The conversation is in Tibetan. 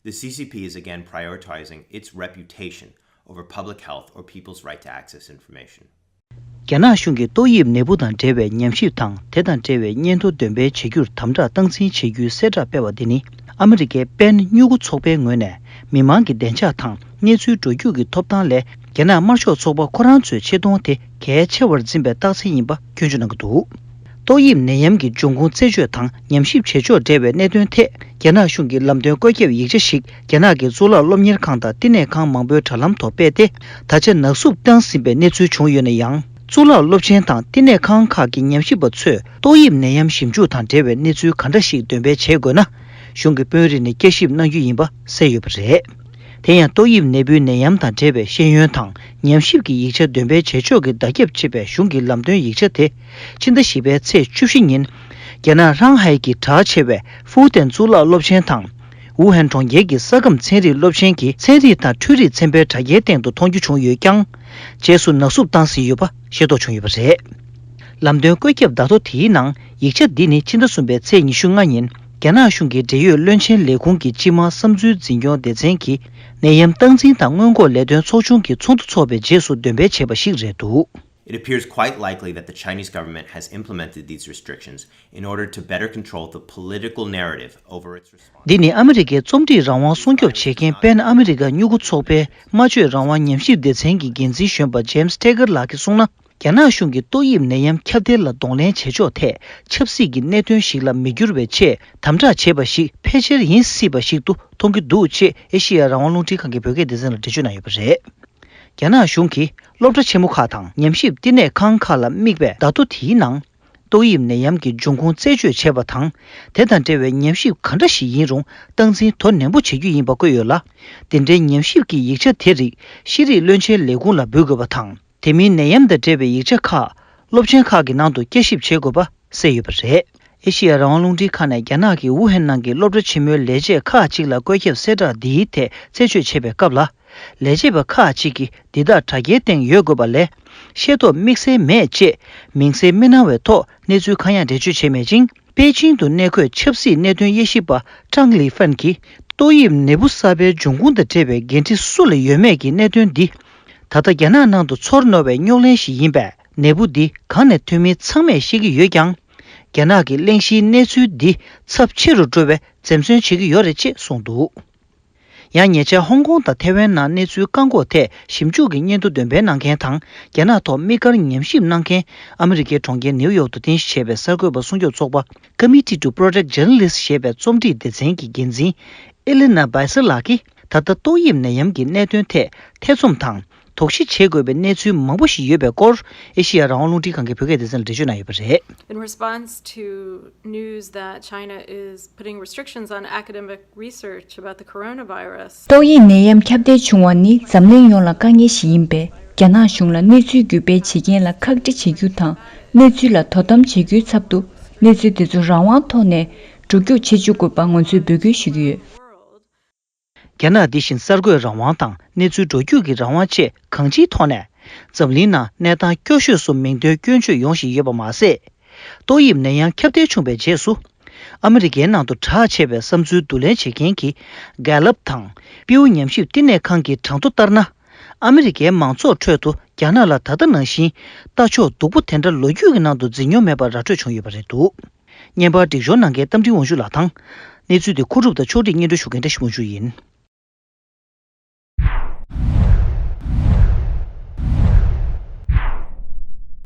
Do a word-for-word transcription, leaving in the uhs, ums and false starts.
The C C P is again prioritizing its reputation over public health or people's right to access information. རྒྱ་ནག་གཞུང་གིས་ཏོག་དབྱིབས་ནད་འབུ་དང་འབྲེལ་བའི་ཉམས་ཞིབ་དང་དེ་དང་འབྲེལ་བའི་སྙན་ཐོ་འདོན་སྤེལ་བྱེད་རྒྱུར་དམ་དྲག་སྟངས་འཛིན་བྱེད་རྒྱུའི་གསལ་བསྒྲགས་སྤེལ་བ་འདི་ནི་ཨ་མི་རི་ཀའི་པེན་སྨྱུ་གུ་ཚོགས་པའི་ངོས་ནས་མི་མང་གི་བདེ་འཇགས་དང་གནས་ཚུལ་འགྲོ་རྒྱུག་གི་ཐོབ་ཐང་ལས་རྒྱ་ནག་དམར་ཤོག་ཚོགས་པ་ཁོ་རང་ཚོའི་ཆེ་མཐོང་དེ་གལ་ཆེ་བར་འཛིན་པའི་རྟགས་མཚན་ཡིན་པ་སྐྱོན་བརྗོད་གནང་གི་འདུག་ཏོག་དབྱིབས་ནད་ཡམས་ཀྱི་འབྱུང་ཁུངས་རྩད་གཅོད་དང་ཉམས་ཞིབ་བྱེད་ཕྱོགས་འབྲེལ་བའི་གནད་དོན་ཐད་རྒྱ་ནག་གཞུང་གི་ལམ་སྟོན་བཀོད་ཁྱབ་ཡིག་ཆ་ཞིག་རྒྱ་ནག་གི་གཙུག་ལག་སློབ་གཉེར་ཁང་དང་བསྟི་གནས་ཁང་མང་པོའི་དྲ་ལམ་ཐོག་སྤེལ་ཏེ། ད་ཆ་ནག་བསུབ་བཏང་ཟིན་པའི་གནས་ཚུལ་བྱུང་ཡོད་ན་ཡང་། གཙུག་ལག་སློབ་ཆེན་དང་བསྟི་གནས་ཁང་ཁག་གི་ཉམས་ཞིབ་པ་ཚོས་ཏོག་དབྱིབས་ནད་ཡམས་ཞིབ་འཇུག་དང་འབྲེལ་བའི་གནས་ཚུལ་ག་འདྲ་ཞིག་འདོན་སྤེལ་བྱེད་དགོས་ན། གཞུང་གི་དཔོན་རིགས་ནས་བསྐྱར་ཞིབ་གནང་རྒྱུ་ཡིན་པ་གསལ་ཡོད་པ་རེད། དེ་ཡང་ཏོག་དབྱིབས་ནད་འབུའི་ནད་ཡམས་དང་འབྲེལ་བའི་ཤེས་ཡོན་དང་ཉམས་ཞིབ་ཀྱི་ཡིག་ཆ་འདོན་སྤེལ་བྱེད་ཕྱོགས་ཀྱི་བརྡ་ཁྱབ་ཅེས་པའི་གཞུང་གི་ལམ་སྟོན་ཡིག་ཆ་དེ། ཕྱི་ཟླ་བཞི་པའི་ཚེས་བཅུ་བཞི་ཉིན། རྒྱ་ནག་ཧྲང་ཧའེ་གྱི་གྲགས་ཆེ་བའི་ཧྥུའུ་ཏན་གཙུག་ལག་སློབ་ཆེན་དང་། ཝུ་ཧན་གྲོང་ཁྱེར་གྱི་ས་ཁམས་ཚན་རིག་སློབ་ཆེན་གྱི་ཚན་རིག་དང་འཕྲུལ་རིག་ཚན་པའི་དྲ་རྒྱའི་སྟེང་དུ་མཐོང་རྒྱུ་བྱུང་ཡོད་ཀྱང་། རྗེས་སུ་ནག་བསུབ་བཏང་ཟིན་ཡོད་པ་ཤེས་རྟོགས་བྱུང་ཡོད་པ་རེད། ལམ་སྟོན་བཀོད་ཁྱབ་བརྡ་ཐོ་དེའི་ནང་ཡིག་ཆ་འདི་ནི་ཕྱི་ཟླ་གསུམ་པའི་ཚེས་ཉི་ཤུ་ལྔ་ཉིན་རྒྱ་ནག་གཞུང་གི་འབྲེལ་ཡོད་བློན་ཆེན་ལས་ཁུངས་ཀྱི་སྤྱི་དམངས་བསམ་ཚུལ་འཛིན་སྐྱོང་སྡེ་ཚན་གྱི་ནད་ཡམས་སྟངས་འཛིན་དང་སྔོན་འགོག་ལས་དོན་ཚོགས་ཆུང་གི་ཚོགས་འདུ་འཚོགས་པའི་རྗེས་སུ་འདོན་སྤེལ་བྱས་པ་ཞིག་རེད་འདུག It appears quite likely that the Chinese government has implemented these restrictions in order to better control the political narrative over its response. འདི་ནི་ཨ་མི་རི་ཀའི་རྩོམ་སྒྲིག་རང་དབང་སྲུང་སྐྱོབ་བྱེད་མཁན་པེན་ཨ་མི་རི་ཀ་སྨྱུ་གུ་ཚོགས་པའི་སྨྲ་བརྗོད་རང་དབང་ཉམས་ཞིབ་སྡེ་ཚན་གྱི་འགན་འཛིན་གཞོན་པ་ཇེམ་སི་ཊེ་གར་ལགས་ཀྱིས་གསུངས་ན། རྒྱ་ནག་གཞུང་གིས་ཏོག་དབྱིབས་ནད་ཡམས་ཁྱབ་གདལ་ལ་གདོང་ལེན་བྱེད་ཕྱོགས་ཐད་ཆབ་སྲིད་ཀྱི་གནད་དོན་ཞིག་ལ་མི་འགྱུར་བའི་ཆེད་དམ་དྲག་བྱས་པ་ཞིག་ཕལ་ཆེར་ཡིན་སྲིད་པ་ཞིག་ཏུ་མཐོང་གི་འདུག་ཅེས་ཨེ་ཤེ་ཡ་རང་དབང་རླུང་འཕྲིན་ཁང་གི་བོད་སྐད་སྡེ་ཚན་ལ་འགྲེལ་བརྗོད་གནང་ཡོད་པ་རེད། རྒྱ་ནག་གཞུང་གིས་སློབ་གྲྭ་ཆེན་མོ་ཁག་དང་ཉམས་ཞིབ་བསྟི་གནས་ཁང་ཁག་ལ་དམིགས་པའི་བརྡ་ཐོ་དེའི་ནང་། ཏོག་དབྱིབས་ནད་ཡམས་ཀྱི་འབྱུང་ཁུངས་རྩད་གཅོད་བྱས་པ་དང་། དེ་དང་འབྲེལ་བའི་ཉམས་ཞིབ་ག་འདྲ་ཞིག་ཡིན་རུང་སྟངས་འཛིན་དོ་ནན་པོ་བྱེད་རྒྱུ་ཡིན་པ་བཀོད་ཡོད་ལ། དེ་འབྲེལ་ཉམས་ཞིབ་ཀྱི་ཡིག་ཆ་དེ་རིགས་ཤེས་རིག་བློན་ཆེན་ལས་ཁུངས་ལ་འབུལ་དགོས་པ་དང་། དེ་མིན་ནད་ཡམས་དང་འབྲེལ་བའི་ཡིག་ཆ་ཁག་སློབ་ཆེན་ཁག་གི་ནང་དུ་བསྐྱར་ཞིབ་བྱེད་དགོས་པ་གསལ་ཡོད་པ་རེད། ཨེ་ཤེ་ཡ་རང་དབང་རླུང་འཕྲིན་ཁང་ནས་རྒྱ་ནག་གི་ཝུ་ཧན་ནང་གི་སློབ་གྲྭ་ཆེན་མོའི་ལས་བྱེད་ཁག་ཅིག་ལ་བཀོད་ཁྱབ་གསལ་བསྒྲགས་འདིའི་ཐད་རྩད་གཅོད་བྱེད་པའི་སྐབས་ལ། ལས་བྱེད་པ་ཁག་ཅིག་གིས་འདི་དག་དྲ་རྒྱའི་སྟེང་ཡོད་དགོས་པ་ལས། ཤེས་རྟོགས་དམིགས་བསལ་མེད་ཅེས་མིང་གསལ་མི་གནང་བའི་ཐོག་གནས་ཚུལ་གང་ཡང་འགྲེལ་བརྗོད་བྱས་མེད་ཅིང་། པེ་ཅིང་དུ་གནས་འཁོད་ཆབ་སྲིད་གནད་དོན་དབྱེ་ཞིབ་པ་ཀྲང་ལི་ཧྥན་གྱིས། ཏོག་དབྱིབས་ནད་འབུ་གསར་པའི་འབྱུང་ཁུངས་དང་འབྲེལ་བའི་འགན་འཁྲི་སུ་ལ་ཡོད་མེད་ཀྱི་གནད་དོན་འདི། ད་ལྟ་རྒྱ་ནག་ནང་དུ་ཚོར་རྣོ་བའི་རྙོག་གླེང་ཞིག་ཡིན་པས། ནད་འབུ་འདི་གང་ནས་ཐོན་མིན་ཚང་མས་ཤེས་ཀྱི་ཡོད་ཀྱང་། རྒྱ་ནག་གི་གླེང་གཞིའི་གནས་ཚུལ་འདི་ཚབས་ཆེ་རུ་འགྲོ་བའི་འཛེམ་ཟོན་བྱེད་ཀྱི་ཡོད་རེད་ཅེས་གསུངས་འདུག་ཡང་ཉེ་ཆར་ཧོང་ཀོང་དང་ཐེ་ཝན་ནང་གནས་ཚུལ་བཀག་འགོག་ཐད་ཞིབ་འཇུག་གི་སྙན་ཐོ་འདོན་སྤེལ་གནང་མཁན་དང་། རྒྱ་ནག་ཐོག་དམིགས་བཀར་ཉམས་ཞིབ་གནང་མཁན། ཨ་མི་རི་ཀའི་གྲོང་ཁྱེར་ནེའུ་ཡོག་ཏུ་རྟེན་གཞི་བྱས་པའི་གསར་འགོད་པ་སྲུང་སྐྱོབ་ཚོགས་པ། Committee to Protect Journalists ཞེས་པའི་རྩོམ་སྒྲིག་སྡེ་ཚན་གྱི་འགན་འཛིན། ཨེ་ལི་ན་བྷའི་སར་ལགས་ཀྱིས། ད་ལྟ་ཏོག་དབྱིབས་ནད་ཡམས་ཀྱི་གནད་དོན་ཐད་ཐེ་ཚོམ་དང་། དོགས་གཞི་བྱེད་དགོས་པའི་གནས་ཚུལ་མང་པོ་ཞིག་ཡོད་པའི་སྐོར། ཨེ་ཤེ་ཡ་རང་དབང་རླུང་འཕྲིན་ཁང་གི་བོད་སྐད་སྡེ་ཚན་ལ་འགྲེལ་བརྗོད་གནང་ཡོད་པ་རེད། In response to news that China is putting restrictions on academic research about the coronavirus. ཏོག་དབྱིབས་ནད་ཡམས་ཁྱབ་གདལ་བྱུང་བ་ནི་འཛམ་གླིང་ཡོངས་ལ་དཀའ་ངལ་ཞིག་ཡིན་པས། རྒྱ་ནག་གཞུང་ལ་གནས་ཚུལ་བརྒྱུད་སྤེལ་བྱེད་མཁན་ལ་ཁག་དཀྲི་བྱེད་རྒྱུ་དང་། གནས་ཚུལ་ལ་དོ་དམ་བྱེད་རྒྱུའི་ཚབ་ཏུ། གནས་ཚུལ་དེ་ཚོ་རང་དབང་ཐོག་ནས་འགྲོ་རྒྱུག་བྱེད་བཅུག་དགོས་པ་ང་ཚོས་འབོད་སྐུལ་ཞུ་གི་ཡོད། རྒྱ་ནག་འདི་བཞིན་གསར་འགོད་རང་དབང་དང་གནས་ཚུལ་འགྲོ་རྒྱུག་གི་རང་དབང་བཅས་གང་ཅིའི་ཐོག་ནས། འཛམ་གླིང་ནང་གནས་སྟངས་སྐྱོ་ཤོས་སུ་མིང་འདོན་སྐྱོན་བརྗོད་ཡོང་བཞིན་ཡོད་པ་མ་ཟད། ཏོག་དབྱིབས་ནད་ཡམས་ཁྱབ་གདལ་བྱུང་བའི་རྗེས་སུ། ཨ་མི་རི་ཀའི་ནང་དུ་གྲགས་ཆེ་བའི་བསམ་ཚུལ་བསྡུ་ལེན་བྱེད་མཁན་གྱི་Gallup དང་པིའུ་ཉམས་ཞིབ་བསྟི་གནས་ཁང་གི་གྲངས་ཐོ་ལྟར་ན། ཨ་མི་རི་ཀའི་མང་ཚོགས་ཁྲོད་དུ་རྒྱ་ནག་ལ་ད་ལྟ་ནང་བཞིན་ལྟ་ཕྱོགས་སྡུག་པོ་དེ་འདྲ་ལོ་རྒྱུས་ཀྱི་ནང་དུ་འཛིན་མྱོང་མེད་པ་ར་སྤྲོད་བྱུང་ཡོད་པ་རེད་འདུག་བརྙན་པར་སྒྲིག་སྦྱོར་གནང་མཁན་རྟ་མགྲིན་དབང་ཕྱུག་ལགས་དང་། གནས་ཚུལ་དེ་མཁོ་སྒྲུབ་དང་ཕྱོགས་སྒྲིག་སྙན་སྒྲོན་ཞུ་མཁན་བཀྲ་ཤིས་དབང་ཕྱུག་ཡིན།